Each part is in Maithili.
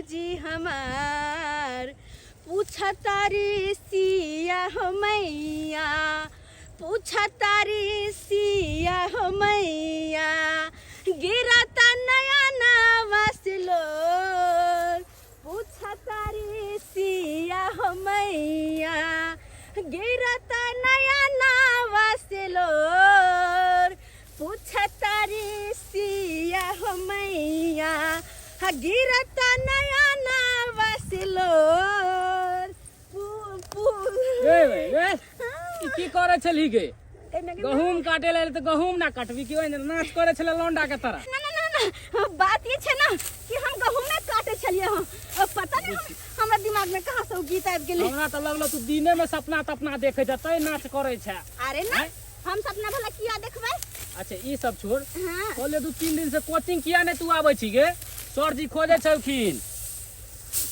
भौजी हमार पूछ तारी सिया हो मैया पूछ तारी सिया हो मैया गिरता नया नावा से लोर पूछ तारी सिया हो मैया गिरता नया नावा से लोर पूछ तारी सिया हो मैया हा गिरता नया नावा से लोर पू पू ए बे, ए, ई की करे छलही गे एने के- गहूम काटे लेल तऽ गहूम ना कटबी कि ओहिना नाच करे छले लौंडा के तरह ना ना ना ना बात ये छै ना कि हम गहूम में काटे छलिए हम और पता नहीं हम, हमरा दिमाग में कहाँ से उ गीत आबि गेलै हमरा तऽ लगलो तू दिने में सपना तपना देखे छ तै नाच करे छै अरे ना हम सपना भला किया देखबै अच्छा ई सब छोड़ हाँ कहले 2-3 दिन से कोचिंग किया नहीं तू आबै छी गे सर जी खोजे छलखिन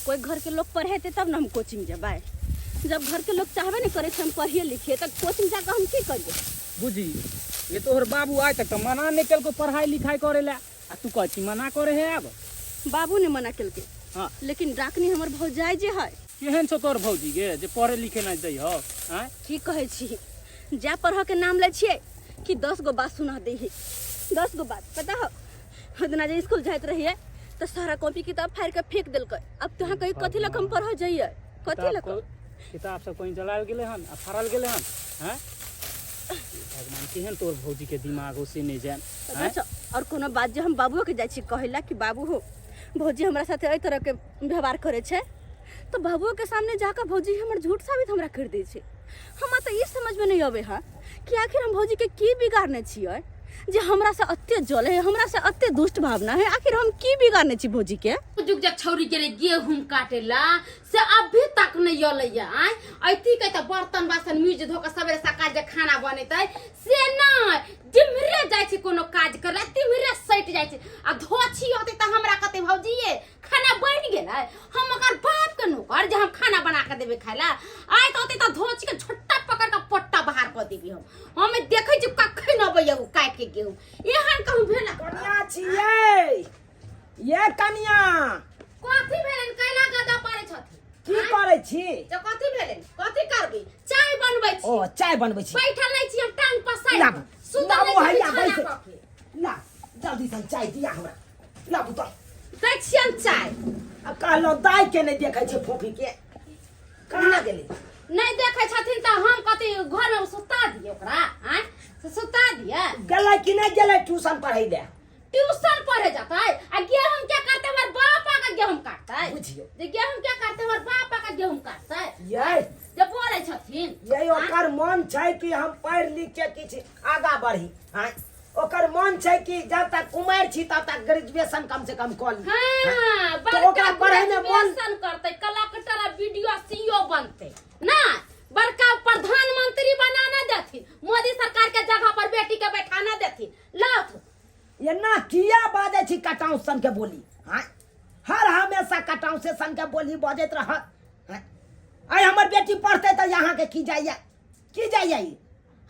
कोई घर के लोग पढ़ेते तब ना हम कोचिंग जेबै जब घर के लोग चाहबे नहीं करे छै हम पढ़िए लिखिए तब कोचिंग जाकर हम की करिए बुझी ये तोहर बाबू आइ तक तऽ मना नहि केलको पढ़ाई लिखाई करे ला आ तू कहै छी मना करे है आब बाबू ने मना केलकै हाँ लेकिन डाकनी हमर भौजाई जे है केहन छौ तोहर भौजी गे जे पढ़े लिखे नहि दै हौ आँय की कहै छी जा पढ़ऽ के नाम लै छियै कि 10 गो बात सुना दै है 10 गो बात पता हो ओदिना जे स्कूल जाइत रहियै तऽ सारा कॉपी किताब फाड़ि कऽ फेंक देलकै अब तोहाँ कही कथी लऽ कऽ हम पढ़ऽ जइयै कथी लऽ कऽ किताब सब कहीं जलायल गेलै हन आ फाड़ल गेलै हन आँय भगवान केहन तोहर भौजी के दिमाग हो से नहि जान पता आँय छौ और कोनो बात जे हम बाबुओ के जाइ छी कहै ला कि बाबू हो भौजी हमरा साथे एहि तरह के व्यवहार करै छै तऽ बाबुओ के सामने जाकऽ भौजी हमर झूठ साबित हमरा करि दै छै हमरा तऽ ई समझमे नहि अबै है कि आखिर हम भौजीके की बिगाड़ने छियै जे हमरा से अते जले है हमरा से अते दुष्ट भावना है आखिर हम की बिगाड़ने छी भौजी के जुग जब छौरी गेलै गेहूं काटेला से अभी तक नहीं अलै आय ऐती के तऽ बर्तन बासन मीज धो के सवेरे सकाल जे खाना बनेतै से नहि जिम्हरे जाइ छै कोनो काज करे तिम्हरे सटि जाइ छै आ धोछी होतै तऽ हमरा कहतै भौजी खाना बनि गेलै हम ओकर बाप के नौकर जे हम खाना बना के देबै खाय ला आइ तऽ होतै तऽ धोची के छोटा पकड़ के पट्टा बाहर कऽ देबै हम हम देखै छी कखन अबैया ओ काटि के गेहूं एहन कहूँ भेल कनिया छियै ये कनिया कथी भेलनि कैला गदा पारै छथिन की करै छी तऽ कथी भेलनि कथी करबै चाय बनबै छी ओ चाय बनबै छी बैठल नहि छी हम टांग पसारि लाबू सुतल लाबू नहि छी हैया बिछौना बैस पर के। ला जल्दी से चाय दिया हमरा लाबू तऽ दै छियनि चाय आ कहलहुँ दाइ के नहि देखै छै फोफी के कहाँ गेलै नहि देखै छथिन तऽ हम कथी घरमे सुता दियै ओकरा आँय से सुता दियै गेलै कि नहि गेलै ट्यूशन पढ़ै लए ट्यूशन पढ़े जाता है आ गेहूं क्या करते हमार बाप आके गेहूं काटता है बुझियौ। जे गेहूं क्या करते हमार बाप आके गेहूं काटता है यै जे बोले छथिन यै ओकर मन छै कि हम पढ़ि लिख के किछु आगाँ बढ़ी आँय ओकर मन छै कि जब तक कुमारि छी तब तक ग्रेजुएशन कम से कम कऽ ली हाँ तऽ ओकरा पढ़ै मे मन ग्रेजुएशन करते कलेक्टर आ बीडीओ सीओ बनते ना बड़का प्रधानमंत्री बनाना देथिन मोदी सरकार के जगह पर बेटी के बैठाना देथिन लाथ एना किया बाजै छी कटाउ सन के बोली आँय हर हमेशा कटाउ से सन के बोली बजैत रह आँय आइ हमर बेटी पढ़तै तऽ अहाँके की जाइया की जाइया ई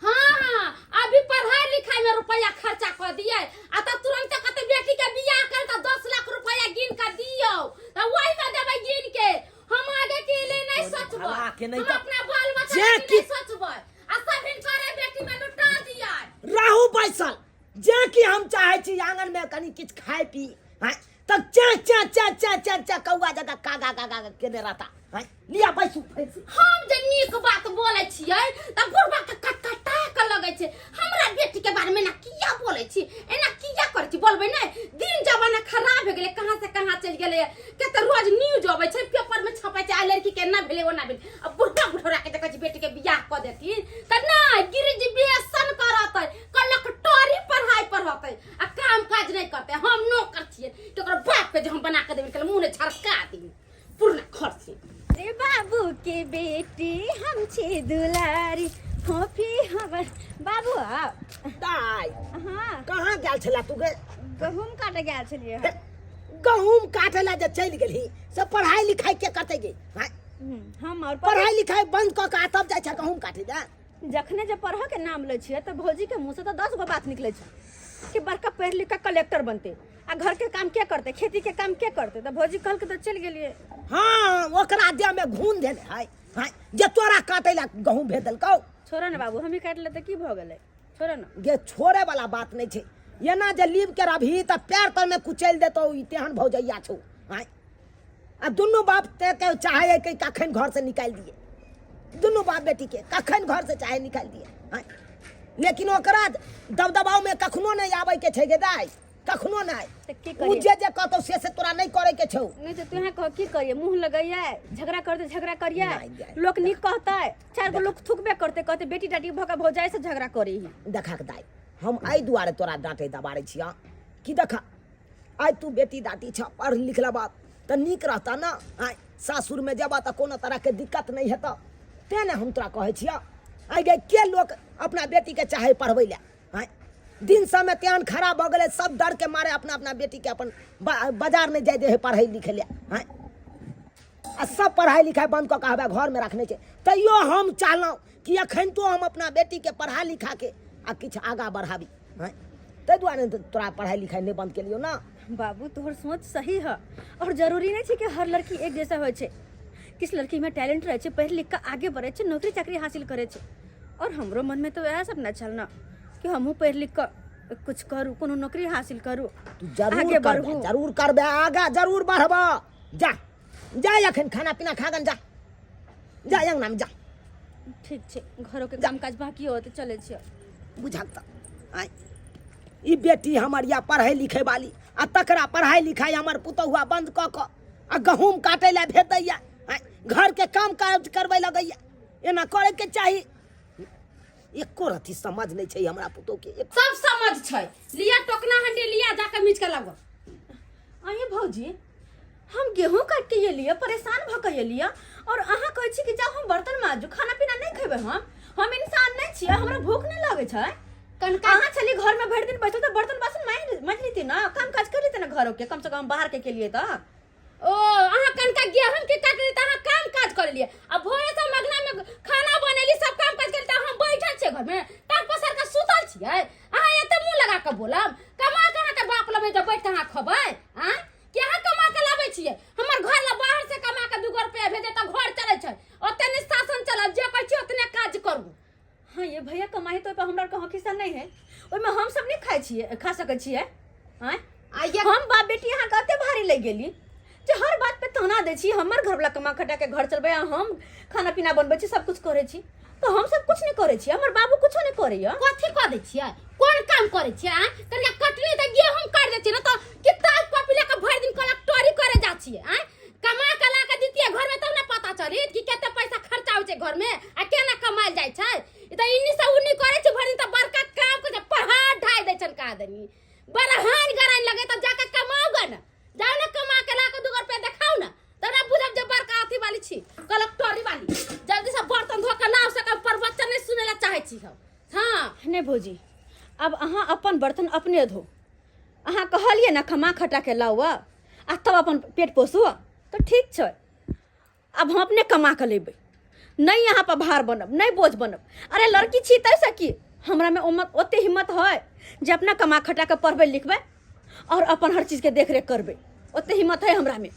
हाँ हाँ अभी पढ़ाई लिखाई में रुपया खर्चा कर दिए आ तब तुरंत कहते बेटी के बियाह कर तो 10 लाख रुपया गिन के दियो तो वही में देबै गिन के हम आगे के लिए नहीं सोचबै भला के नहीं हम तो- अपना बाल बच्चा जे के कि- नहीं सोचबै आ सब हिनकरे बेटी में लुटा दिया रहू बैसल जे कि हम चाहै छी आंगन में कनि किछु खाय पी हैं तऽ चे चे चे चे चे चे कौआ जकाँ कागा कागा केने रहता हैं लिया बैसू फेर हम जे नीक बात बोलै छियै तऽ बुढ़बा के कटकटा के लगै छै हमरा बेटी के बारे में एना किया बोलै छी एना किया करै छी बोलबै नहि दिन जमाना खराब भए गेलै कहाँ से कहाँ चलि गेलै के तऽ रोज न्यूज अबै छै पेपर में छपै छै आ लड़की के एना भेलै ओना भेलै आ बुढ़बा बुढ़ौरा के देखै छी बेटी के बियाह कऽ देथिन तऽ नहि ग्रेजुएशन करतै कलक्टरी पढ़ाइ पढ़तै आ काम काज नहि करतै हम नौकर छियै कि ओकर बाप के जे हम बना के देबै मुँह ने झरका दी पुरना खर्ची रे बाबू के बेटी हम छी दुलारी फोफी हमर बाबू आओ दाइ हाँ कहाँ गेल छला तू गे गहूम काटे गेल छलियै हम। गहूम काटे ला जे चलि गेलही से पढ़ाई लिखाई के करतै गे हाँ? हम और पढ़ाई लिखाई बंद कऽ के आ तब जाइ छै गहूम काटे ला जखने जे पढ़ऽ के नाम लै छियै तऽ भौजी के मुँह से तऽ 10 गो बात निकलै छै कि बड़का पढ़ि लिख कऽ कलेक्टर बनतै। आ घर के काम के करतै, खेती के काम के करतै? तऽ भौजी कहलकै तऽ चलि गेलियै। हाँ, ओकरा देह में घून देने है, हाँ, जे तोरा काटे ला गहूम भेज देलकौ। छोड़ो ने बाबू, हमही काटि लेतै की भऽ गेलै, छोड़ो ने। गे छोड़े वाला बात नहीं छै, एना जे लीव के रहबही तऽ पैर तर में कुचलि देतौ, ई तेहन भौजैया छौ। आँय, आ दुनू बाप ते के चाहे कि कखन घर से निकालि दिए, दुनू बाप बेटी के कखन घर से चाहे निकालि दिए। आँय, लेकिन ओकरा दबदबाव में कखनो नहीं आबै के छै गे दाइ, कखनो नहीं। तऽ की उ करियै? जे जे कहतौ से से तोरा नहीं करे के छौ। नहीं तऽ तोहे कह की करियै, मुँह लगैयै, झगड़ा करतै झगड़ा करियै, नहीं, नहीं। लोक नीक कहतै, चारि गो लोक थुकबे करतै, कहतै बेटी टाटी भऽ कऽ भौजाइ से झगड़ा करै ही। देखा के दाइ, हम एहि दुआरे तोरा डाँटे दबारै छियह कि देखा आइ तू बेटी दाटी छ, पढ़ लिख लेबह तऽ नीक रहतह ने, आइ सासुरमे जेबह तऽ कोनो तरहके दिक्कत नहि हेतह, तेँ ने हम तोरा कहै छियह। आइ गे के लोक अपना बेटीके चाहे पढ़बै लए, आँय दिन समय तेहन खराब भऽ गेलै, सब डरके मारे अपना अपना बेटीके अपन बाजार नहि जाय दै हइ पढ़ै लिखै लए। आँय, आ सब पढ़ाइ लिखाइ बन्द कऽ कऽ हवे घरमे रखने छै, तैयो हम चाहलहुँ कि एखन तो हम अपना बेटीके पढ़ा लिखाके आ किछु आगाँ बढ़ाबी। आँय, ताहि दुआरे ने तोरा पढ़ाइ लिखाइ नहि बन्द केलियौ ने। बाबू तोहर सोच सही है, और जरूरी नहीं छै कि हर लड़की एक जैसा होइ छै। किछु लड़कीमे टैलेंट रहै छै, पढ़ि लिख कऽ आगे बढ़ै छै, नौकरी चाकरी हासिल करै छै। और हमरो मनमे तऽ वएह सब ने छल ने कि हमहूँ पढ़ि लिख कऽ कुछ करू, कोनो नौकरी हासिल करू, तू जरूर आगे करबे, बढ़ू। जरूर करबे, आगा जरूर बढ़ब। जा जा एखन खाना पीना खागन, जा जा अंगना में जा। ठीक छै, घरो के काम काज बाकी हो तऽ चलै छियै। बुझल तऽ आँय, ई बेटी हमर या पढ़ै लिखै वाली, आ तकरा पढ़ाइ लिखाइ हमर पुतहुआ बंद कऽ कऽ आ गहूम काटै लए भेज दैया, आँय, घरके काम काज करबै लगैया। एना करैके चाही? एको रत्ती समझ नहि छै हमरा पुतोह के। सब समझ छै, लिया टोकना हंडी लिया जाके मीच के लाबो। अये भौजी, हम गेहूं काट के एलियै, परेशान भऽ के एलियै, और अहाँ कहै छी कि जाउ हम बर्तन माजू, खाना पीना नहि खेबै हम? हम इंसान नहि छियै? हमरा भूख नहि लगै छै? कनका अहाँ छली घर में भरि दिन बैठल तऽ बर्तन बासन माजि माजि लेती ने, काम काज कर लेती ने घरो के, कम से कम बाहर के लिए तऽ। ओ अहाँ कनका गेहूं के काटली तऽ अहाँ काम काज कर लिए, आ भोरे से मगना में खाना बनेली, सब काम काज कर, तऽ हम बैठल छियै घर में टांग पसार के सुतल छियै। अहाँ एते मुंह लगा के बोलब? कमा के अहाँके बाप लबै तऽ बैठ के अहाँ खबै? आँ, कि अहाँ कमा के लाबै छियै? हमर घर ला बाहर से कमा के 2 रुपया भेजे तऽ घर चलै छै, ओते नहि शासन चलब, जे कहै छियै ओतने काज करू। हाँ ये भैया कमाई तो ओहिपर हमरा आरके हक हिस्सा नहि है, ओहिमे हम सब नहि खाइ छियै, खा सकै छियै? आँय, आ ये हम बाप बेटी अहाँके एते भारी लागि गेली जे हर बात पे ताना दै छी। हमर घरवला कमा खटा के घर चलबै आ हम खाना पीना बनबै छी, सब कुछ करै छी, तऽ हम सब कुछ नहि करै छी, हमर बाबू कुछो नहि करैया। कथी कऽ दै छियै? कोन काम करै छियै? आँय, कनिका कटनी तऽ गेहूं काटि दै छियै ने तऽ किताब कॉपी लऽ कऽ भरि दिन कलक्टरी करे जा छियै। आँय, कमा कऽ ला कऽ दितियै घरमे तब ने पता चलित कि कते पैसा खर्चा होइ छै घरमे आ केना कमायल जाइ छै। ई तऽ इन्नी से उन्नी करै छै भरि दिन, तऽ बड़का काम करै छै, पहाड़ ढाइ दै छन का आदमी, बड़हान गराइन लगे। तऽ जाके कमाउ गे ने, जाउ ने कमा के ला कऽ 2 रुपया देखाउ ने, तब ने बुझब जे बड़का अथी वाली छी, कलक्टरी वाली। जल्दी से बर्तन धो कऽ लाउ, से प्रवचन नहि सुनै लए चाहै छी हम। हाँ नहि भौजी, आब अहाँ अपन बर्तन अपने धो। अहाँ कहलियै ने खमा खटा के लाउ आ तब अपन पेट पोसू, तऽ ठीक छै, आब हम अपने कमा कऽ लेबै, नहि यहाँ पर भार बनब, नहि बोझ बनब। अरे लड़की छी ताहिसँ की, हमरामे ओते हिम्मत है जे अपना कमा खटा कऽ पढ़बै लिखबै और अपन हर चीजके देखरेख करबै, ओते हिम्मत है हमरामे।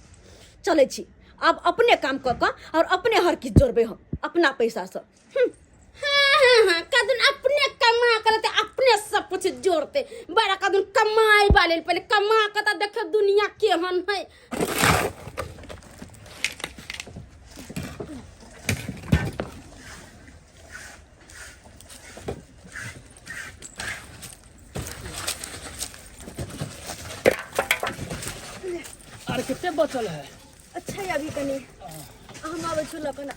चलै छी आब अपने काम कऽ कऽ और अपने हर किछु जोड़बै हम अपना पैसासँ। हाँ हाँ हाँ, कदन अपने कमा के लेते, अपने सब कुछ जोड़ते, बड़ा कदन कमाई वाले। पहले कमा के तो देखो दुनिया केहन है। आर कते बचल है? अच्छा अभी कनी हम आबै छी लऽ कऽ ने।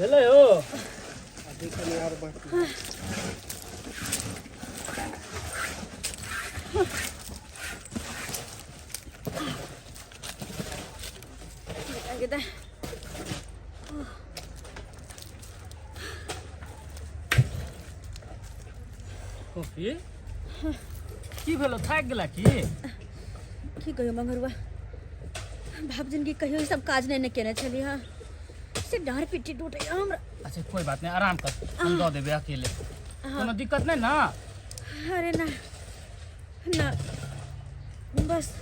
भेलै हो? अभी कनि आर बाकी। गे दाइ। कॉफी की भेलो थाकि गेला की की कहियो मंगरुआ बाप जिनगी कहियो ई सब काज नहि ने केने छलियै हँ से डाँड़ पिट्टी टूटैया हमरा। अच्छा कोई बात नहीं, आराम कर, हम दऽ देबै अकेले, कोनो दिक्कत नहीं ना? अरे ना ना, बस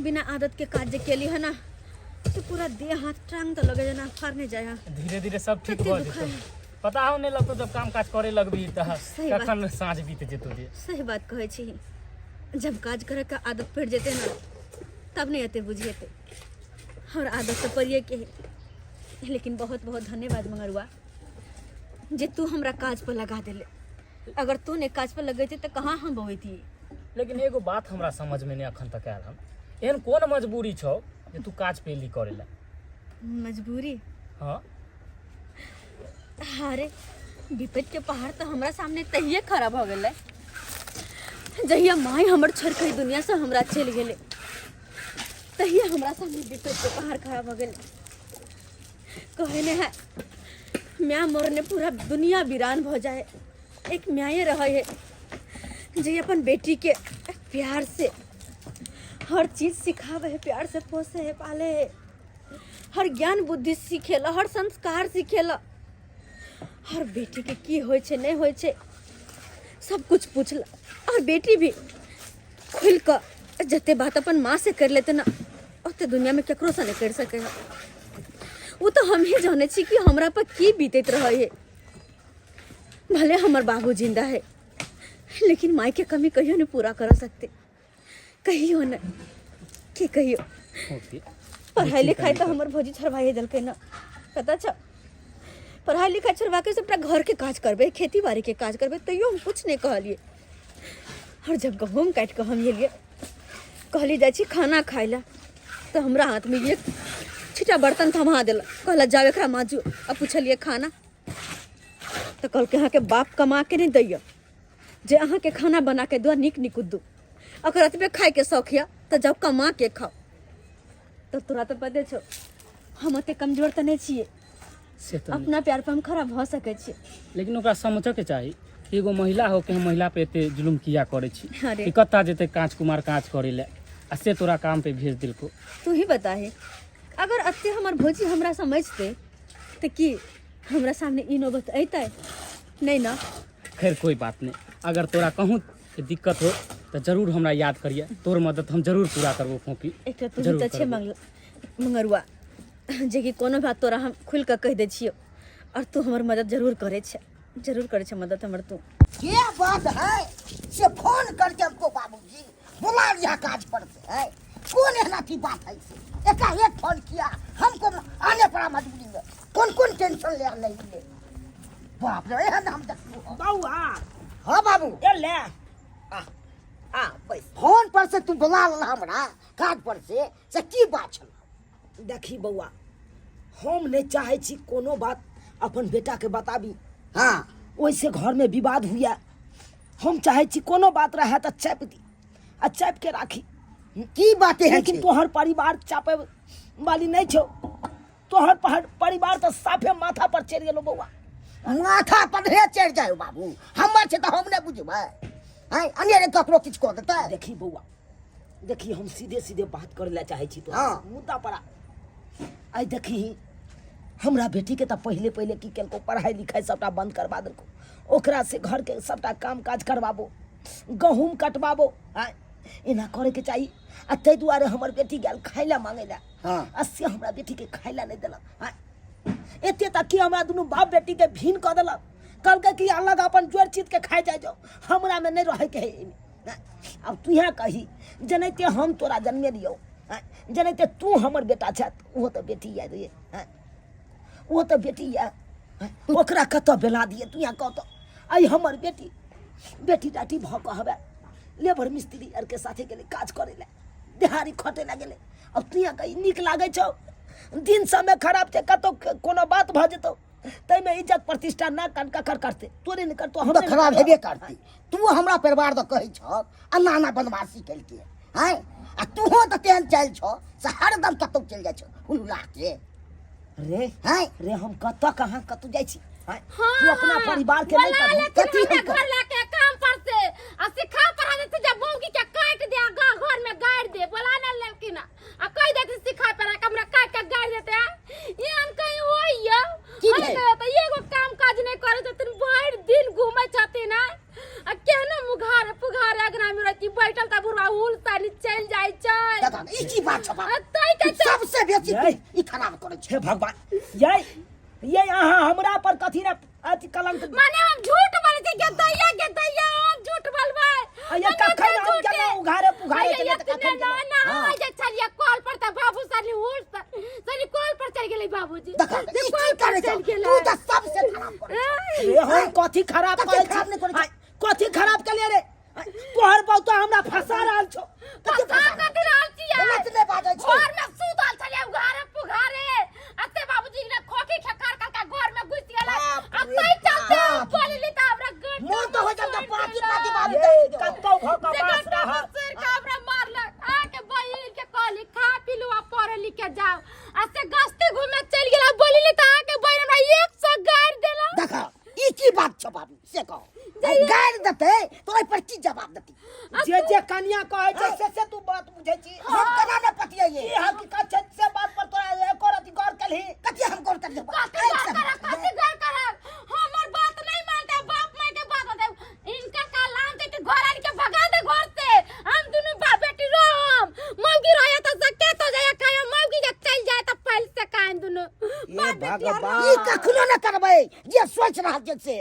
बिना आदत के काज जे केली है ना से पूरा देह हाथ टांग तऽ लगे जेना फाड़ने जाय है। धीरे धीरे सब ठीक कते भऽ दुखाय जेतौ, पता हो नहीं लगतो जब काम काज करे लगबी तऽ सही बात। कखन साँझ बीत जेतो जे। सही बात कहै छी, जब काज करे के आदत पड़ि जेतै ना तब नहीं एते बुझेतै, और आदत तऽ पड़िए के है। लेकिन बहुत बहुत धन्यवाद मंगरुआ जे तू हमरा काज पर लगा देले, अगर तू नहीं काज पर लगेती तऽ कहाँ हम बबैती। लेकिन एगो बात हमरा समझ में नहीं अखन तक आयल हन, एहन कोन मजबूरी छौ जे तू काज पे एली करे ला? मजबूरी? हाँ। अरे विपत के पहाड़ तो हमरा सामने तहिए खड़ा भऽ गेलै जहिया माय हमर छोड़ के दुनिया से हमरा चलि गेलै, तहिया हमरा सामने विपत के पहाड़ खड़ा भऽ गेलै। कहे ने है माय मरने पूरा दुनिया वीरान भऽ जाए, एक माये रहे है जे अपन बेटी के प्यार से हर चीज सिखावे है, प्यार से पोसे है, पाले है, हर ज्ञान बुद्धि सिखेला, हर संस्कार सिखेला, हर बेटी के की होइ छै नहीं होइ छै सब कुछ पूछला, और बेटी भी खुल कऽ जते बात अपन माँ से कर लेते ना ओते दुनिया में केकरो से नहीं कर सके है। वो तो हम ही जाने छी कि हमरा पर की बीतैत रहे है। भले हमर बाबू जिंदा है लेकिन माई के कमी कहियो नहीं पूरा कर सकते, कहियो नहीं, की कहियो। ओके। पढ़ाई लिखाई तो हमर भौजी छोड़वाइए देलकै ना, पता छ? पढ़ाई लिखाई छोड़वा के सबटा घर के काज करबै, खेती बाड़ी के काज करबै, तैयो हम कुछ नहीं कहलिए। और जब गहूम काटि कऽ हम एलियै, कहली जाइ छी खाना खाइ लए, तऽ हमरा हाथ में एक छिटा बर्तन थमा देलक, कहला जाओ एकरा माजू। आ पुछलियै खाना, तऽ कहलकै अहाँके बाप कमा के नहि दैया जे अहाँके खाना बना के दो नीक नीक दू, अगर एतबे खाइके शौक यऽ तऽ जाउ कमा के खाउ। तऽ तोरा तऽ पते छौ हम ओते कमजोर तऽ नहि छियै, से तऽ नहि। अपना प्यार पर हम खड़ा भऽ सकै छियै। लेकिन ओकरा समझऽके चाही कि एगो महिला होके हम महिला पे एते जुलुम किया करै छी। अरे। कि कत्ता जेतै काँच कुमार काज करै लए आ से तोरा काम पे भेज देलको। तू ही बताही अगर अते हमर भौजी हमरा समझतै तऽ की हमरा सामने ई नौबत अयतै? नहीं ना। खैर कोई बात नहीं, अगर तोरा कहूँ के दिक्कत हो तऽ जरूर हमरा याद करिए, तोर मदद हम जरूर पूरा करबो फोपी। एकटा तू जरूर तऽ छै करबो। मंगरुआ जेकि कोनो बात तोरा हम खुलि कऽ कहि दै छियौ और तू हमर मदद जरूर करै छै, जरूर करै छै मदद हमर तू। ये बात है से फोन करके हमको बाबूजी बुला लिया काज पर से है, कौन एहना की बात है से एकाएक फोन किया, हमको आने पड़ा मजबूरी में, कौन कौन टेंशन ले नहीं ले, बाप रे एहन हम देखलू। बौआ। हाँ बाबू। ए ले आ आ बैस। फोन पर से तू बुला लेला हमरा काज पर से की बात छल? देखी बौआ, हम नहीं चाहे छी कोनो बात अपन बेटा के बताबी। हाँ। ओहिसे घर में विवाद हुआ, हम चाहे छी कोनो बात रहे तो चापि दी आ चापि के राखी। की बात है? लेकिन तोहर परिवार चापे वाली नहीं छौ, तोहर परिवार तो साफे माथा पर चढ़ि गेलो बौआ। माथा पर हे चढ़ि जाय बाबू, हमर छै तऽ हम नहि बुझबै, आँय अनेरे ककरो किछु कऽ देतै। देखी बौआ, देखी हम सीधे सीधे बात करे ला चाहे छी तोरा हाँ। से, मुद्दा पर आ। आइ देखी हमरा बेटी के तऽ पहिले पहिले की केलको, पढ़ाई लिखाई सबटा बंद करवा देलको, ओकरा से घर के सबटा काम काज करवाबो, गहूम कटवाबो, आँय एना करे के चाही। आ ताहि दुआरे हमर बेटी गेल खाय ला मांगे ला। हाँ। आ से हमरा बेटी के खाय ला नहीं देलक। आँय एते तक कि हमरा दुनू बाप बेटी के भीन कऽ देलक, कहलकै कि अलग अपन जोड़ चीत के खाइ जाइ जाओ, हमरा में नहीं रहे के है एहिमे। आँय, आब तुहे कही जेनाहिते हम तोरा जन्मेलियौ, आँय, जेनाहिते तू हमर बेटा छह, ओहो तऽ बेटी यऽ रे, आँय, ओहो तऽ बेटी यऽ, आँय, ओकरा कतऽ बेला दियै तू यहाँ कह तऽ। आइ हमर बेटी बेटी टाटी भऽ कऽ हवे लेबर मिस्त्री आरके साथे गेलै काज करै लए, देहारी खटै लए गेलै। आब तू यहाँ कही नीक लागै छौ? दिन समय खराब छै, कतौ कोनो बात भऽ जेतौ ताहिमे इज्जत प्रतिष्ठा ना कान ककर करतै? तोरे नहि करतौ, तऽ हमरे नहि खराब करतौ। हेबे करतै। तू हमरा परिवार दऽ कहै छह आ नाना बदमाशी केलकै, आँय आ तूहो तऽ तेहन चालि छौ से हरदम कतौ चलि जाइ छौ हुलहुला के। रे हैं? रे, हम कतऽ कहाँ कतौ जाइ छी? हैं? हाँ, तू अपना परिवार के नहीं बोला करबही? लेथिन कथी हमरा हम घर लाके काम पर से आ सिखा पढ़ा देते जब मौगी के काट दे आ गाँव घर में गाड़ दे। बोला ना लेलखिन आ कह देते सिखा पढ़ा के हमरा काट के गाड़ देते हैं। एहन कहीं होइया? की हम भेल? तऽ एगो काम काज नहीं करे छथिन, भरि दिन घूमै छथिन आ केहनो मुघारे पुघारे अगना में रहती बैठल त बुढ़वा उल तानी चलि जाइ छै। दादा, ई की बात छौ बाप? आ तै के ई सबसे बेसी यै। तू ई खराब करै छै। हे भगवान, ये ये अहाँ हमरा पर कथी ने अथी कलंक। माने हम झूठ बोलै छी? के दैया, के दैया, हम झूठ बोलबै? आ ये कखन हम केना उघारे पुघारे अये, चलियै तऽ एतने कखन ना केना? ना जे छलियै कल पर तऽ बाबू सनी उठ सनी कल पर चलि गेलै बाबूजी। देखा, जे ई कल की पर करै छौ? चलि गेलै। तू तऽ सबसे खराब करै छौ। रे, हम कथी खराब कथी करै छी? खराब नहि करै छी? आय, कथी खराब केलियै रे? आय, तोहर बहुतो हमरा फंसा रहल छौ। कथी फंसा फंसा? कथी रहल छियै? गलत नहि बाजै छै। घर में सुतल छलियै उघारे पुघारे, अते बाबूजी ने खोखी खेकार करके घर में घुसि गेलै। बाप आ रे तै चलते हम बाप। बोलली तऽ हमरा गोड़ मोन तऽ होइ छै तऽ पाँची पाँची बाबू ये दे दियौ। कतौ भऽ कऽ जे बास गोटा रहल। सिर के हमरा मारलक। आके बहिन के कहली खा पी लू आ पढ़े लिखे जाओ, आ से गस्ती घूमे चलि गेला। बोलली तऽ आके बहिन हमरा 100 गारि देलक। देखा, ई की बात छौ बाबू, से कहो। गारि देतै तऽ ओहि पर की जवाब देती? जे जे कनिया कहै छै से तू बात बुझै छी। हम केना नहि पतियैये? की हकीकत छै से बात पर तोरा एको रति गौर केलही? कथी हम गौर करियै? कथी गौर करब, कथी गौर करब? हमर बात नहीं मानते, बाप माय के बात मानते। इनका कलाम दे के घर आन के भगा दे घर से। हम दुनू बाप बेटी रहम। मौगी रहे तो सके तो जाए खाए, मौगी के चल जाए तो पहल से खाए दुनू हे बाप बेटी आर। भगवान। ई कखनो नहि करबै जे सोचि रहल छै से।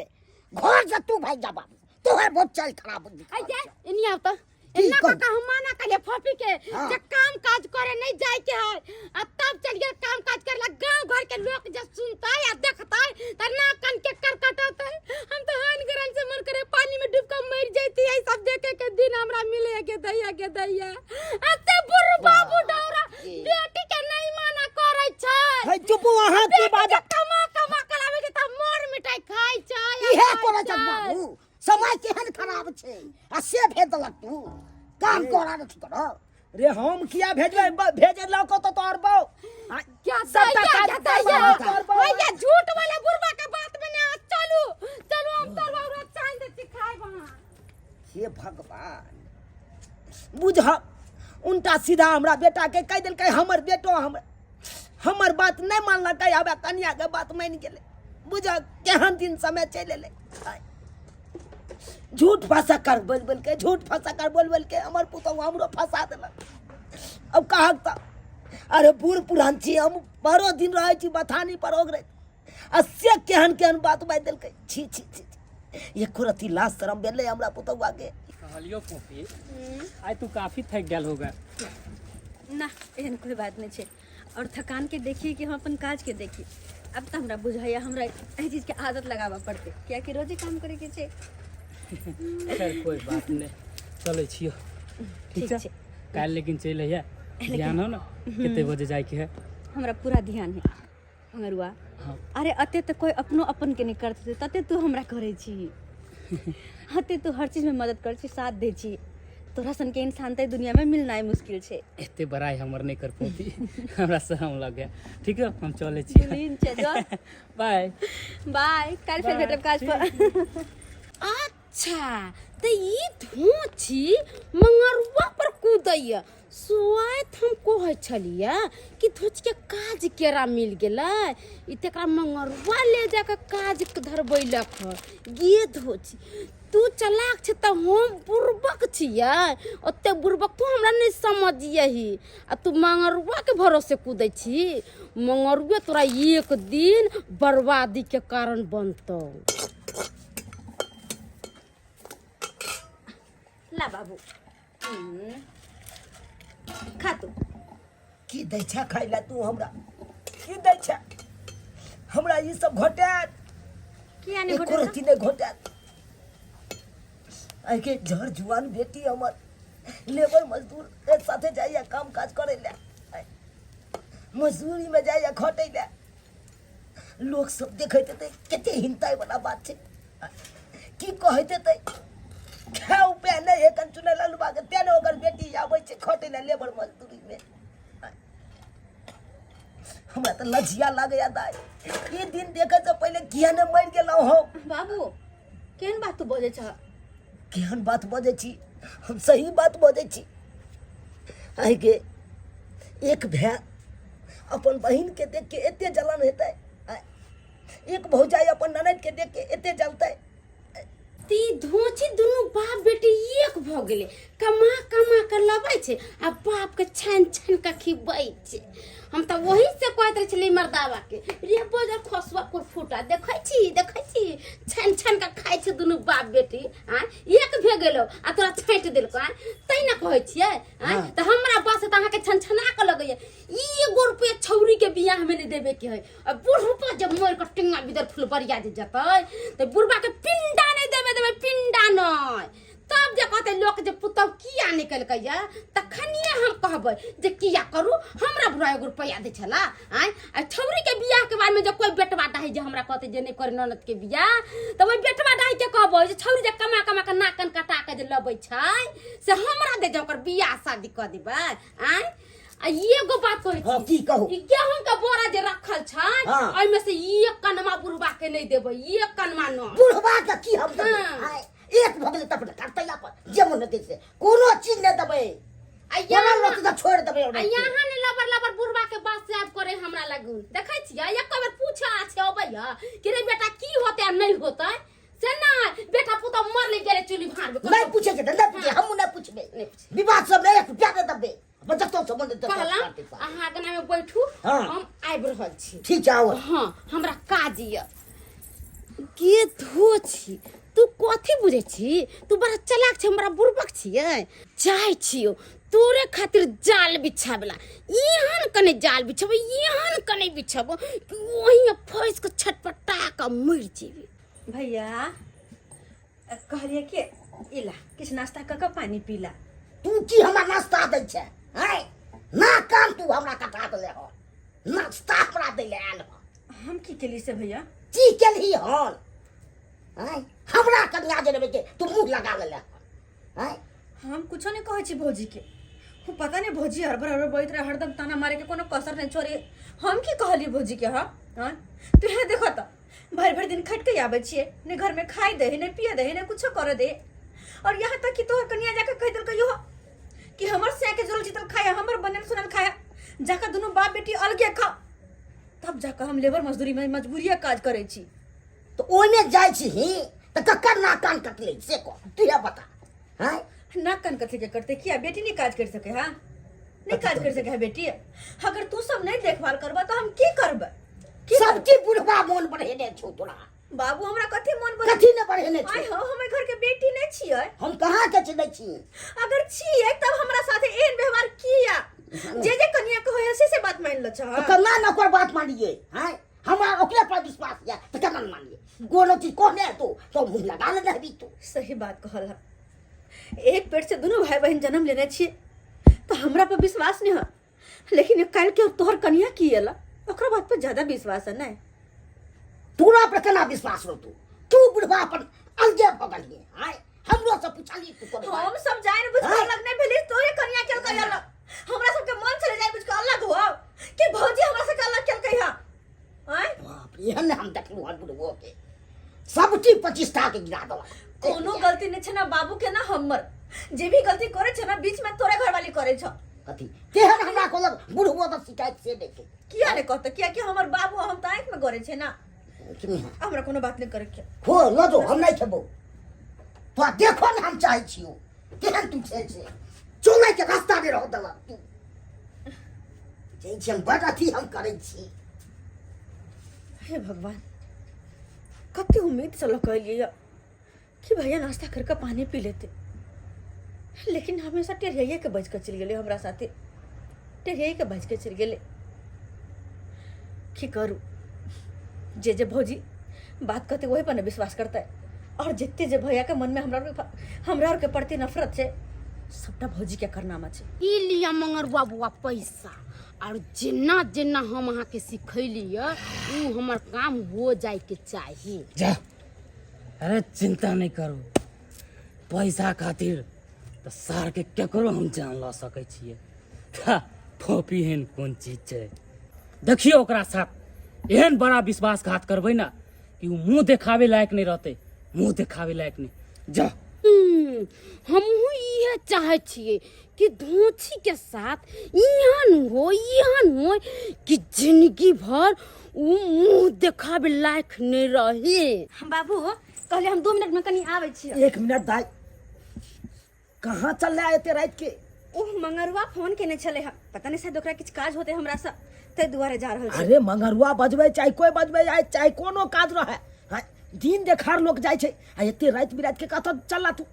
घर से तू भागि जा बाबू, तोहर बहुत चालि खराब बुद्धि। आई जा, इन्हीं आओ तो। की इतना कहू? काका हम माना करिए फफी के हाँ। जे काम काज करे नहीं जाए के है, आ तब चल गेल काम काज करे ला। गांव घर के लोग जब सुनता या देखता त ना कान के करकटता। हम तो हान गरल से मन करे पानी में डूब के मर जाती है। सब देखे के दिन हमरा मिले के दैया, के दैया। अते बुढ़ बाबू डौरा बेटी के नहीं माना करे छै। हे चुप, अहाँ की बेटी बाजब? के कमा कमा के लावे के त मोर मिठाई खाई छै आ इहे खाइ करै छै छै। बाबू, समय केहन खराब छै आ से भेज देलक। तू काम करा नहीं कर। रे, हम किया भेजबै? भेजे लऽ तो तोहर बहू आ, क्या सबटा दैया, काज क्या करबा दैया? तोहर बहू। भैया, झूठ वाला बुढ़वा के बात में ना चलू। चलू, हम तोर बाबू चांद सिखाए वहां। हे भगवान, बुझ उल्टा सीधा हमरा बेटा के कहि देलकै। हमर बेटो हमर हमर बात नहि मानलकै, आब कनिया के बात मानि गेलै। बुझ केहन दिन समय चलि एलै। आय। झूठ फंसा कर बोल बोल के, झूठ फंसा कर बोल बोल के हमर पुतहु हमरो फंसा देलक। अब कहक तऽ अरे बूढ़ पुरान छी हम, बारह दिन रहै छी बथानी पर ओगरैत, आ से केहन केहन बात बाजि देलकै। छी छी छी छी, एको रत्ती लाज शरम भेलै हमरा पुतहुआ के? कहलियो फोफी, आइ तू काफी थक गेल होगा। ना, एहन कोई बात नहीं छै। और थकान के देखी कि हम अपन काज के देखी? अब तऽ हमरा बुझाइया हमरा एहि चीज के आदत लगाबऽ पड़तै, कियाकि रोजे काम करे के छै। खैर, कोई बात नहीं, चलै छियो। ठीक ठीक छै। छै। काल्हि लेकिन चलि अइहे, ध्यान हो ने कते बजे जाइके है? हमरा पूरा ध्यान है मंगरुआ। हाँ। अरे, अते तऽ कोई अपनो अपन के नहीं करते तते तू हमरा करै छी। अते तू हर चीज में मदद करै छी, साथ दै छी। तोरा सन के इंसान तऽ दुनिया में मिलनाइ मुश्किल छै। एते बड़ाई हमर नहीं कर पौती, हमरा शरम लग गया। ठीक है, हम चलै छी। लीन छै जो। बाय। बाय, काल्हि फेर बाय। भेटब काज पर। अच्छा, तऽ ई धोची मंगरुआ पर कूदैया। सुआइत हम कहै छलियै कि धोच के काज केरा मिल गेलै, ई तकरा मंगरुआ ले जाके काज धरबैलक ह। गे धोची, तू चलाक छै तऽ हम बुड़बक छियै? ओते बुड़बक तू हमरा नहि समझियही आ तू मंगरुआ के भरोसे कूदै छी। मंगरुए तोरा एक दिन बर्बादी के कारण बनतौ। ला बाबू, खा तू। की दै छै खाइ लए तू हमरा? की दै छै हमरा? ई सब घोटायत? किया नहि एको घोटेतौ? रत्ती नहि घोटायत। आइके झर जुआन बेटी हमर लेबर मजदूर के साथे जाइया काम काज करे लए, मजदूरी में जाइया खटै लए। लोक सब देखैत हेतै, कते हिनताइ वाला बात छै। की कहैत हेतै? खाउ रुपया नहि है कन चुने ललुआ के तें ने ओकर बेटी आबै छै खटै लए लेबर मजदूरीमे। हमरा तऽ लजिया लागैया दाइ, ई दिन देखै से पहिले किया ने मरि गेलहुँ हम। बाबू केहन बात तू बजै छह? केहन बात बजै छी हम? सही बात बजै छी। आइ के एक भाय अपन बहिन के देख के एते जलन हेतै, आँय? एक भौजाई अपन ननद के देख के एते जलतै? ती धोची दुनू बाप बेटी एक भऽ गेलै, कमा कमा के लबै छै आ बाप के छानि छानि के खिबै छै। हम तऽ वही से कहैत रहै छलियै मर्दावा के, रे बजर खसुआ कुर फूटा, देखै छी देखै छी छानि छानि के खाइ छै दुनू बाप बेटी। आँय, एक भे गेलो आ तोरा छाँटि देलको? आँय, तै ने कहै छियै। आँय, तऽ हमरा बस तऽ अहाँके छनछना के लगैया। ई एगो रुपया छौरी के बियाह में नहीं देबे के है, आ बुढ़बा जब मर के टिंगा बिदर फुलबरिया जे जतै तऽ बुढ़बा के पिंडा नहीं देबे देबे, पिंडा नहीं। तब जे कहते लोक जे पुतहु किया नहीं केलकै या, तखनिए हम कहबै जे किया करू, हमरा बुढ़ा एगो रुपया दै छला। आँय, आ छौरी के बियाह के बारे में जे कोई बेटवा डाही जे हमरा कहते जे नहीं करे ननद के बियाह, तऽ ओहि बेटवा डाही के कहबै जे छौरी जे कमा कमा के नाकन कटा के जे लबै छै से हमरा दे, जे ओकर बियाह शादी कऽ देबै। आँय, आ एगो बात कहै हाँ, छी। की कहू? ई गेहूं के बोरा जे रखल छै, हाँ। एहिमे से एक कनमा बुढ़बा के नहीं देबै, एक कनमा न। बुढ़वा के की हम देबै? हाँ। आय, एक भऽ गेलै तब ने करतै अपन जे मन हेतै से, कोनो चीज नहि देबै। आ कोनो यहाँ लोक तऽ छोड़ि देबै आ ओना। यहाँ ने लबर लबर बुढ़बा के बात से आब करे हमरा लगुन देखै छियै, एक बेर पूछे आ छै अबैया कि रे बेटा की होतै आ नहीं होतै, से नहीं बेटा पुतहु मरले गेलै चुली भाड़ में। नहि पूछे छै तऽ नहि पूछे, हमहूँ नहि पूछबै। नहि पूछबै। विवाह सब नहि एक रुपया नहि देबै, अपन जतऽ से मन हेतै कहला करतै सब। अहाँ अगना में बैठू, हाँ। हम आबि रहल छी। ठीक छै, आउ। हाँ, हमरा काज यऽ। के धो छी तू, कथी बुझै छी तू? बड़ा चलाक छै, बड़ा बुड़बक छियै। जाइ छियौ तोरे खातिर जाल बिछाबेला, एहन कने जाल बिछेबो, एहन कने बिछेबो कि ओही फँसि कऽ छटपटा कऽ मरि जेबी। भैया, कहलियै कि इला किछु नाश्ता कऽ कऽ पानि पीला। तू की हमरा नाश्ता दै छै? आँय, ना कान तू हमरा कटा देले हन, नाश्ता हमरा दै लए आयल हन। हम की केली से भैया? की केलही हन? आँय, हमरा कनिया जे लेबै के तू मुँह लगा लेले हन? आँय, हम कुछो नहीं कहै छी भौजी के। हम पता नहीं भौजी हड़बड़ हड़बड़ बजैत रहे हरदम, ताना मारे के कोनो कसर नहीं छोड़े। हम की कहलियै भौजी के? हाँ हाँ, तू है देखो तऽ भरि भरि दिन खटि के आबै छियै, नहि घरमे खाइ दे है, नहि पिए दे है, नहि कुछो करऽ दे, और यहाँ तक कि तोहर कनिया जाके कहि देलकै इहो कि हमर सैया के जोड़ल जीतल खाया, हमर बनल सुनल खाया, जाके दुनू बाप बेटी अलगे खाओ। तब जाके हम लेबर मजदूरी में मजबूरिया काज करै छी। तऽ ओहिमे जाइ छी तऽ ककर नाक कान कटलै से कह, तू इएह बता। हैं, नाक कान कथी के करते? किया बेटी नहीं काज कर सके? हाँ, नहीं काज कर सके है बेटी? अगर तू सब नहीं देखभाल करबा तो हम की करबे? की सब की बुढ़वा मोन बढ़ेने छौ तोरा। बाबू, हमरा कथी मन बढ़ कथी ने बढ़ेने छौ? आइ हो, हमर घर के बेटी नहीं छियै? हम कहाँ के चिन्है छी? अगर छियै तब हमरा साथे एहन व्यवहार किया? जे जे कनिया के होय से बात मान ल तऽ केना ने ओकर बात मानियै? हैं, हमरा ओकरे पर विश्वास यऽ तऽ केना ने मानियै? कोनो चीज कहने हेतौ तऽ मुँह लगा लेने हेबी तू। सही बात कहल है, एक पेट से दोनों भाई बहन जन्म लेने छियै तो हमरा पर विश्वास नहीं है, लेकिन काल्हि के तोहर कनिया की एला ओकरा बात पर ज्यादा विश्वास है नहीं? तोरा पर केना विश्वास रहतौ? तू बुढ़वा अपन अलगे भऽ गेलियै। आँय, हमरो से पुछली तू कोनो बात? हम सब जान बुझ के हाँ? अलग नहीं भेली, तोरे कनिया केलकै अलग। हमरा सबके मन चले जाय बुझ के अलग हो कि भौजी हमरा सबके अलग केलकै हा? आँय, बाप रे, एहन हम देखलहुँ हन बुढ़बो के सब चीज 25 टा के गिरा देलक। कोनो गलती नहीं छै ना बाबू के ना हमर, जे भी गलती करे छै ना बीच में तोरे घरवाली करे छ। कथी तेहन हमरा कहलक बुढ़बो तऽ शिकायत से नहि केलक। किया नहीं कहते? किया कि हमर बाबू हम तऽ आँखि में करे छै ना। हमरा कोनो बात नहीं करे के। खो लऽ जो, हम नहि खेबौ। तोरा देखो ने हम चाहै छियौ केहन तू छै से चलै के रास्ता नहि रह देलक तू। जाइ छी हम, बड़ अथी हम करै छी। हे भगवान, कते उम्मीद से लऽ कऽ एलियै कि भैया नाश्ता करके पानी पी लेते, लेकिन हमेशा टेढ़ियाइए के बज के चलि गेलै, हमरा साथे टेढ़ियाइए के बज के चलि गेलै। की करू, जे जे भौजी बात कहते वही पर ने विश्वास करतै, और जते जे भैया के मन में हमरा आरके प्रति नफरत छै सबटा भौजी के करनामा छै। ई लिअ मंगरुआ बुआ पैसा, और जेना जेना हम अहाँके सिखैली य उ हमर काम हो जाइके चाही। जा, अरे चिंता नहीं करो, पैसा खातिर तऽ सारके केकरो हम जान लऽ सकै छियै। फोपी एहन कोन चीज छै? देखियौ ओकरा साथ एहन बड़ा विश्वासघात करबै ने कि ओ मुँह देखाबै लायक नहि रहतै, मुँह देखाबै लायक नहि। जा हमहूँ इहे चाहै छियै कि धोछी के साथ एहन हो, एहन हो कि जिंदगी भर उ मुँह देखाबे लायक नहीं रहे। बाबू कहले हम 2 मिनट में कनी आबै छियै। 1 मिनट दाई, कहाँ चल रहा है एते रात के? ओ मंगरुआ फोन केने छले हँ, पता नहीं शायद ओकरा किछु काज होते हमरा से, ताहि दुआरे जा रहल छी। अरे मंगरुआ बजबै चाहे कोई बजबै जाए, चाहे कोनो काज रहे, हाँ, दिन देखार लोग जाइ छै, आ एते राति बिराति के कतऽ चलला तू?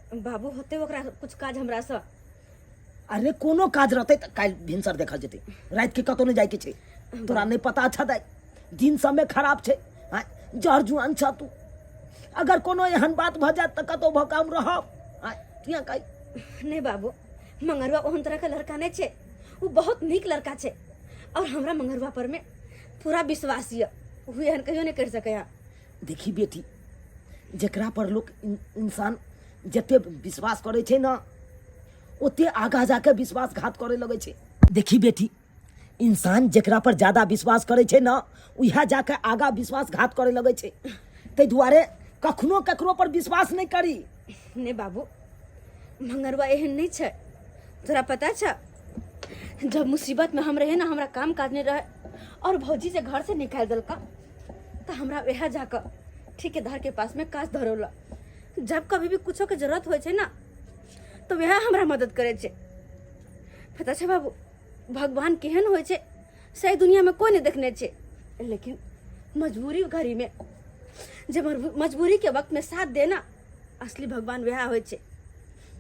बाबू होते ओकरा कुछ काज हमरा से। अरे कोनो काज रहते तऽ काल्हि भिनसर देखल जेतै, राति के कतौ नहि जाइके छै। तोरा नहि पता छ दाइ, दिन समय खराब छै, हाँ, जहर जुआन छ तू, अगर कोनो एहन बात भऽ जायत तऽ कतौ भऽ कऽ हम रहब, हाँ, तू यहाँ कहि। नहीं बाबू, मंगरुआ ओहन तरह के लड़का नहीं छै, वो बहुत नीक लड़का छै और हमरा मंगरुआ पर में पूरा विश्वास यऽ, ओ एहन कहियो नहीं कर सकैया। देखी बेटी, जेकरा पर लोग इंसान जते विश्वास करै छै ने, ओते आगा जाके विश्वासघात करे लगै छै। देखी बेटी, इंसान जेकरा पर ज्यादा विश्वास करै छै ने, उएह जाके आगा विश्वासघात करे लगै छै। ताहि दुआरे कखनो ककरो पर विश्वास नहि करी। नहीं बाबू, मंगरुआ एहन नहीं छै। तोरा पता छ, जब मुसीबत में हम रहे ना, हमरा काम काज नहीं रहे और भौजी जे घर से निकाल देलका, तो हमरा वह जाकर ठेकेदार के पास में काज धरौला। जब कभी भी कुछो के जरूरत होइ छै ना, तो वह हमरा मदद करे छै। पता छै बाबू, भगवान केहन होइ छै से दुनिया में कोई नहीं देखने छै, लेकिन मजबूरी घड़ी में जे मजबूरी के वक्त में साथ दे ना, असली भगवान वह होइ छै।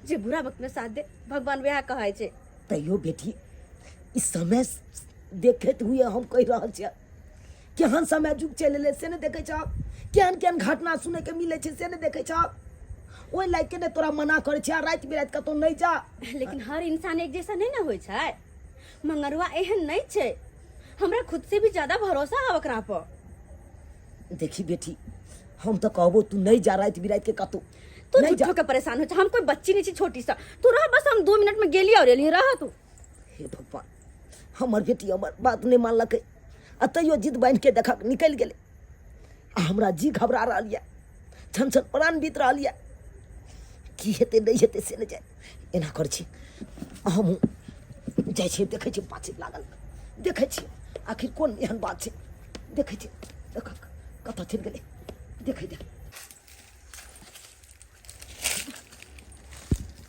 जे बुरा वक्त में साथ दे, भगवान वह कहै छै। तैयो बेटी, इस समय देखैत हुए हम कहि रहल छियै, केहन समय जुग चलि एलै से नहि देखै छह? केहन केहन घटना सुनैके मिलै छै से नहि देखै छह? ओहि लागि के ने तोरा मना करै छियै, राति बिराति कतहु नहि जा। लेकिन हर इंसान एक जैसा नहीं ना होइ छै। मंगरुआ एहन नहीं छै, हमरा खुद से भी ज्यादा भरोसा है ओकरा पर। देखी बेटी, हम तऽ कहबो तू नहि जा राति बिराति के कतहु। तू नहीं जा। झूठो के परेशान हो छै, हम कोई बच्ची नहीं छी छोटी सा। तू रह बस, हम 2 मिनट में गेली और एली, रह तू। हे भगवान, हमर बेटी हमर बात नहि मानलकै आ तैयो जिद बान्हि के देखक निकलि गेलै। आ हमरा जी घबरा रहल यऽ, छन छन प्राण बीत रहल यऽ, की हेतै नहि हेतै से नहि जानि। एना करै छी, हमहूँ जाइ छियै, देखै छियै पाछे लागल, देखै छियै आखिर कोन एहन बात छै, देखै छियै देखक कतऽ चलि गेलै, देखै दे।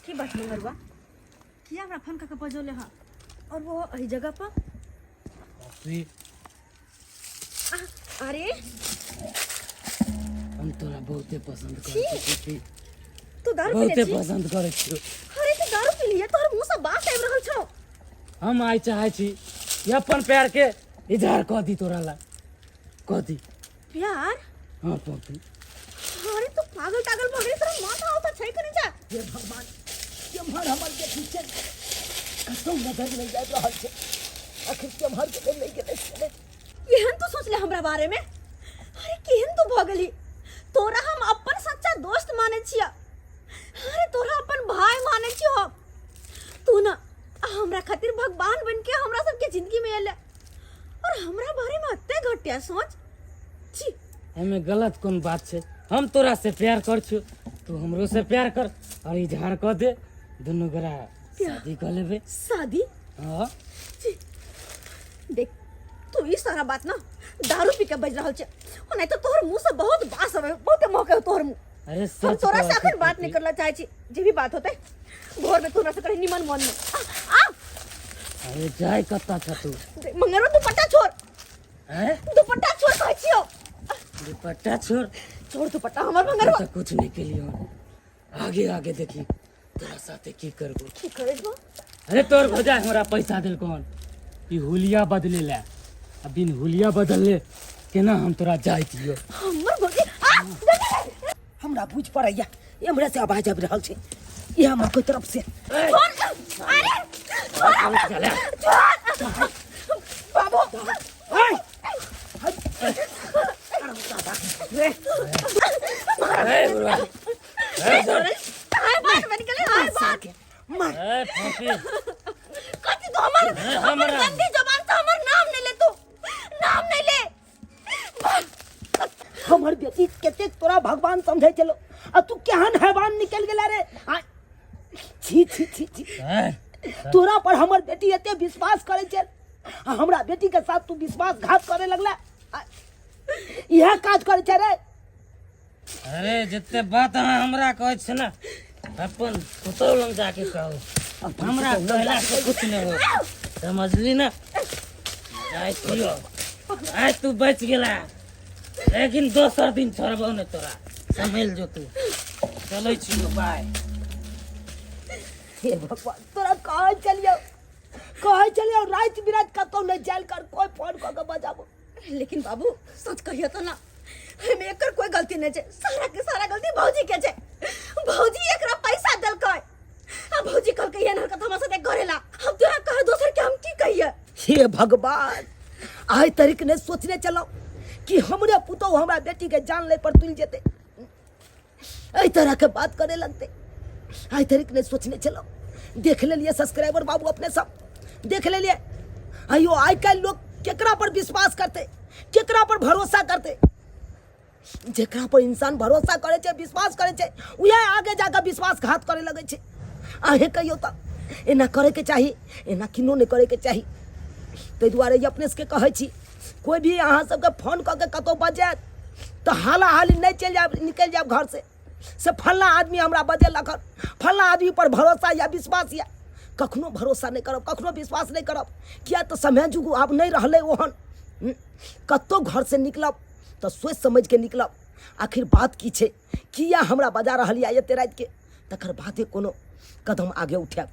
की बात मंगरुआ, किया हमरा फोन कऽ के बजौले हँ और वो एहि जगह पर? अरे हम तोरा बहुते पसंद करै छी। तू दारू पीने बहुते छी? पसंद करै छियौ। अरे तू दारू पी लिये, तोहर मुँह से बास आबि रहल छौ। हम आइ चाहै छी कि अपन प्यार के इजहार कऽ दी तोरा ला, कऽ दी। प्यार? हाँ पप्पू। अरे तू पागल तागल भऽ गेली, तोरा माथा उथा छै कि नहि जा? हे भगवान, केम्हर हमर बेटी छै, कतौ नजर नहि आबि रहल छै, आखिर केम्हर गेलै नहि गेलै से नहि। केहन तू सोचले हमरा बारे में? अरे केहन तू भऽ गेली? तोरा हम अपन सच्चा दोस्त मानै छियै, अरे तोरा अपन भाई मानै छियै हम। तू ना हमरा खातिर भगवान बन के हमरा सबके जिंदगी में एले और हमरा बारे में अते घटिया सोच, छी। एहिमे गलत कोन बात छै? हम तोरा से प्यार कर छियौ, तू हमरो से प्यार कर और इजहार कऽ दे, दुनू गोरा शादी कऽ लेबै। शादी? हाँ। छी, देख तू ई सारा बात ना दारू पी के बज रहल छै, नहीं तो तोहर मुंह से बहुत बास आवे, बहुत महके तोहर मुंह। अरे हम सच तोरा से कहै छी अखन बात नहीं पति। करला चाहे छी, जे भी बात होते भोर में तू हमरा से कही निमन मन में। आ, आ। अरे जाय कत्ता छ तू? मंगरो दुपट्टा छोड़। हैं? दुपट्टा छोड़ कहै छियौ। दुपट्टा छोड़? छोड़ दुपट्टा हमर मंगरो। तो कुछ नहीं केलियो, आगे आगे देखी तोरा साथे की करबो। की करबो? अरे तोर भौजाई हमरा पैसा देलको हन ई हुलिया बदले ला, आ बिन हुलिया बदलले केना हम तोरा जाय दियो? हमर भौजी आ देख। हमरा बुझ पड़ैया एम्हरे से आवाज आबि रहल छै, ई हमरा कोई तरफ से। छोड़, अरे चले। छोड़ बाबू। ए बुढ़वा, ए छोड़। गंदी जबान से हमर नाम नहीं ले तू, नाम नहीं ले। हमर बेटी कतेक तोरा भगवान समझै छलो आ तू केहन हैवान निकल गेला रे। आ, छी छी छी छी। हैं? तोरा पर हमर बेटी एते विश्वास करे छै आ हमरा बेटी के साथ तू विश्वासघात करे लगला। आ, इएह काज करे छै रे। अरे जते बात अहाँ हमरा कहै छै ने, अपन पुतहु लग जाके कहू, हमरा कहला से कुछ नहि हो, समझली ने? जाइ छियो, आइ तू बचि गेला, लेकिन दोसर दिन छोड़बौ ने तोरा, सम्हलि जो तू। चलै छियो, बाय। हे भगवान, तोरा कहै चलियो, कहै चलियो राति बिराति कतौ नहि जायल कर, कोई फोन कऽ के बजाबो। लेकिन बाबू सच कहियो तो ना, एमे एकर कोई गलती नहीं छै, सारा के सारा गलती भौजी के छै। भौजी एकरा पैसा देलकै आ भौजी कहलकै एहन हरकत हमरा साथे करेला। हम तोरा कह दोसर के हम की कहिए? हे भगवान, आइ तरीक नहि सोचने चलो कि हमरे पुतोहु हमरा बेटी के जान ले पर तुल जेते, एहि तरह के बात करे लगते, आइ तरीक नहि सोचने चलो। देख लेलिए सब्सक्राइबर बाबू, अपने सब देख लेलिए। अयो आइ काल्हि लोग केकरा पर विश्वास करते, केकरा पर भरोसा करते? जेकरा पर इंसान भरोसा करे छै, विश्वास करे छै, उएह आगे जाके विश्वासघात करे लगे छै। अहें कहियो तऽ एना करे के चाही, एना किनो नहि करे के चाही। ताहि दुआरे ई अपने सबके कहै छी, कोइ भी अहाँ सबके फोन कऽ के कतहु बजायत तऽ हाला हाली नहि चलि जायब, निकलि जायब घर से, से फल्लाँ आदमी हमरा बजेलक हन, फल्लाँ आदमी पर भरोसा या विश्वास या। कखनो भरोसा नहि करब, कखनो विश्वास नहि करब, किया तऽ समय जुग आब नहि रहलै ओहन। कतहु घरसँ निकलब तऽ सोचि समझिके निकलब, आखिर बात की छै, किया हमरा बजा रहल यऽ एते रातिके, तकर बादे कोनो कदम आगे उठायब।